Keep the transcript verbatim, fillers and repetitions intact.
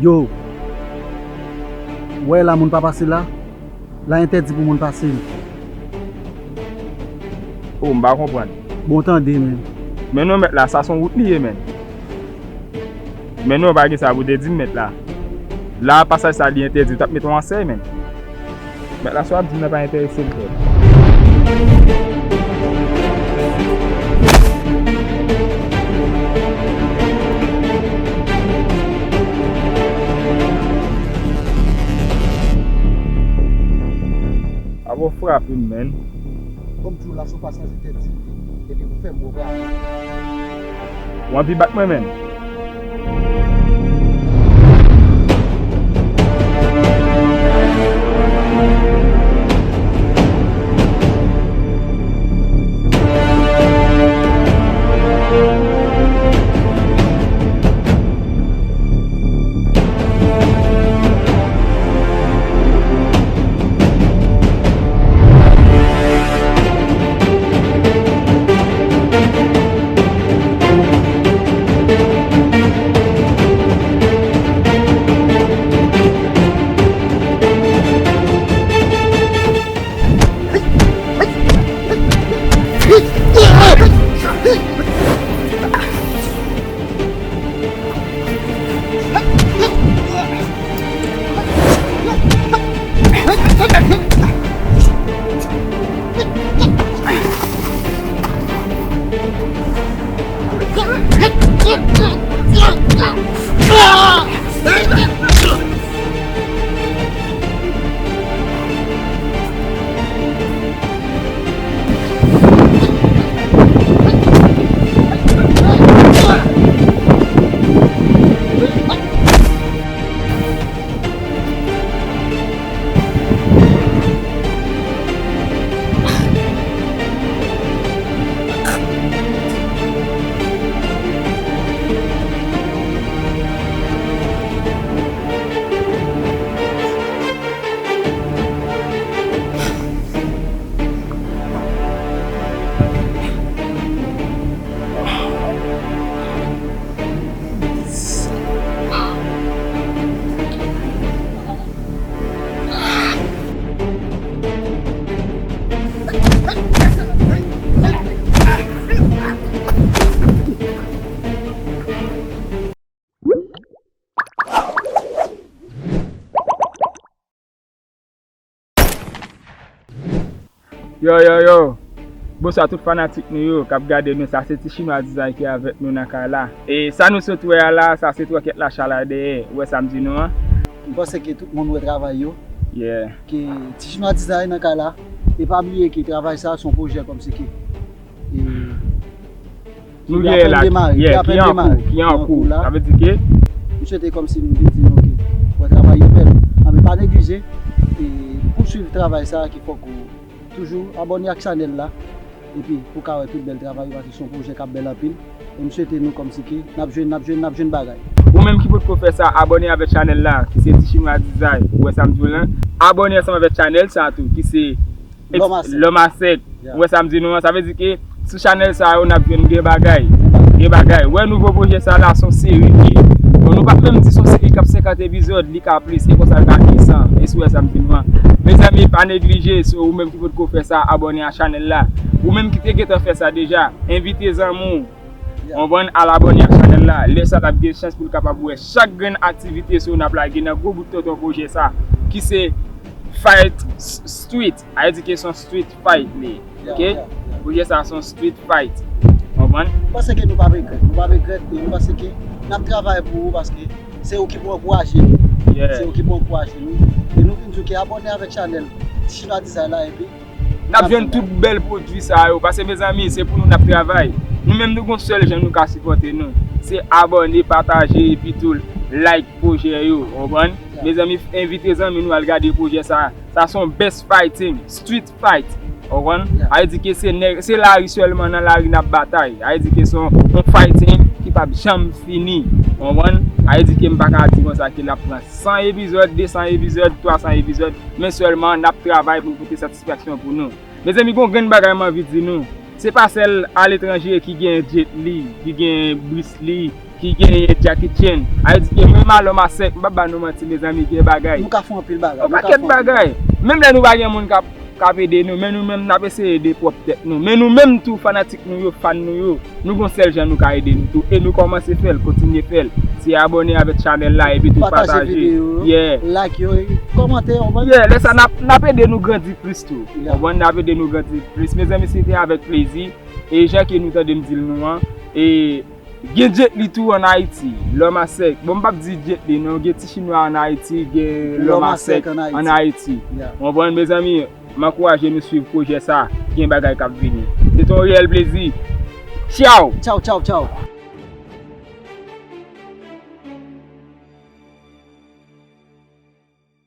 Yo, w wè la moun pa pase la, la entèdi pou moun pase l. Oh, m pa konprann. Bon, tande, men. Men non, mèt la, sa se yon wout li ye, men. Men non, pa gen sa pou te di m, mèt la. La, pasaj sa, li entèdi, ou t ap mete yon ansèy, men. Mèt la, sa w ap di m nan pa enterese m, frè. Abo frape m, men. Kòm di w la, se yon pasaj entèdi, epi pou fè m wè w pa. W anvi bat mwen, men. Yo, yo, yo! Bonswa tout fanatik nou yo k ap gade nou. Sa se Ti Chinwa Design ki avèk nou nan kay la. E sa nou sot wè a la, sa se twòkèt la chala dèyè. Ou wè sa m di nou an? M panse ke tout moun wè travay yo. Yeah. Ke Ti Chinwa Design nan kay la. E pa bliye ke travay sa se yon pwojè kòmsi ke. E Nou genyen la, ki an kou, ki an kou. Sa vle di ke. M swete kòmsi m vin di nou ke, wè, travay yo bèl. Anben pa neglije, e, pouswiv travay sa ki fòk ou toujou abòne ak chanèl la. Epi pou ka wè tout bèl travay yo, paske se yon pwojè k ap bèl anpil. E m swete nou kòmsi ke n ap jwenn, n ap jwenn, n ap jwenn bagay. Ou menm ki potko fè sa, abòne avèk chanèl la, ki se Ti Chinwa Design. Ou wè sa m di w lan? Abòne ansanm avèk chanèl sa tou, ki se Lòmasèk. Lòmasèk. Yeah. Ou wè sa m di nou an? Sa vle di ke sou chanèl sa yo, n ap jwenn gen bagay. Gen bagay. Wè nouvo pwojè sa la, se yon seri ki, bon, nou pa menm di se yon seri k ap senkant epizòd, li ka plis, e konsa l ka gen san. Èske w wè sa m di nou an? Mezanmi, pa neglije, si ou menm ki potko fè sa, abòne a chanèl la. Ou menm ki te gentan fè sa deja, envite zanmi w. Konprann, al abòne ak chanèl la. Lè sa l ap gen chans pou l kapab wè chak grenn aktivite sa yo n ap lage nan gwo bout tonton pwojè sa, ki se Fight S-, Street. A vle di ke se yon street fight li ye. Ok? Pwojè sa se yon street fight. Konprann? M panse ke nou p ap regrèt. Nou p ap regrèt e m panse ke n ap travay pou ou paske se ou ki pou ankouraje nou. Yeah. Se ou ki pou ankouraje nou. E nou vin di w ke abòne avèk chanèl Ti Chinwa Design la epi N ap jwenn tout bèl pwodui sa yo, paske mezanmi, se pou nou n ap travay. Nou menm nou gon sèl jan nou ka sipòte nou. Se abòne, pataje, epi tou like pwojè yo, w konprann? Mezanmi, envite zanmi nou al gade pwojè sa. Sa se yon best fighting, street fight, w konprann? A vle di ke se nèg, se lari sèlman, nan lari n ap batay. A vle di ke se yon, yon fighting ki p ap janm fini, w konprann? A vle di ke m pa ka di konsa ke l ap pran san epizòd, de san epizòd, twa san epizòd, men sèlman n ap travay pou n pote satisfaksyon pou nou. Mezanmi, gon grenn bagay m anvi di nou. Se pa sèl aletranje ki gen Jet Li, ki gen Bruce Lee, Li genyen Jackie Chan. Sa vle di ke menm a Lòm a sèk, m p ap ba nou manti, mezanmi, gen bagay. Nou ka fè anpil bagay. Yon pakèt bagay. Menm lè nou pa gen moun k ap, k ap ede nou, men nou menm n ap eseye ede pwòp tèt nou. Men nou menm tou, fanatik nou yo, fan nou yo, nou gon sèl jan nou ka ede nou tou. E nou kòmanse fè l, kontinye fè l. Se abòne avèk chanèl la, epi tou pataje. Pataje videyo yo, like yo, e kòmante, w konprann? Yeah, lè sa n ap, n ap ede nou grandi plis tou. Konprann? N ap ede nou grandi plis. Mezanmi, se te avèk plezi. E jan ke nou tande m di l nou an, e gen Jet Li tou ann Ayiti, Lòm a sèk. Bon, m p ap di Jet Li non, gen ti chinwa ann Ayiti, gen Lòm a sèk ann Ayiti. Ou konprann, mezanmi? M ankouraje nou swiv pwojè sa, gen bagay k ap vini. Se te yon reyèl plezi. Tchaw! Tchaw, tchaw, tchaw.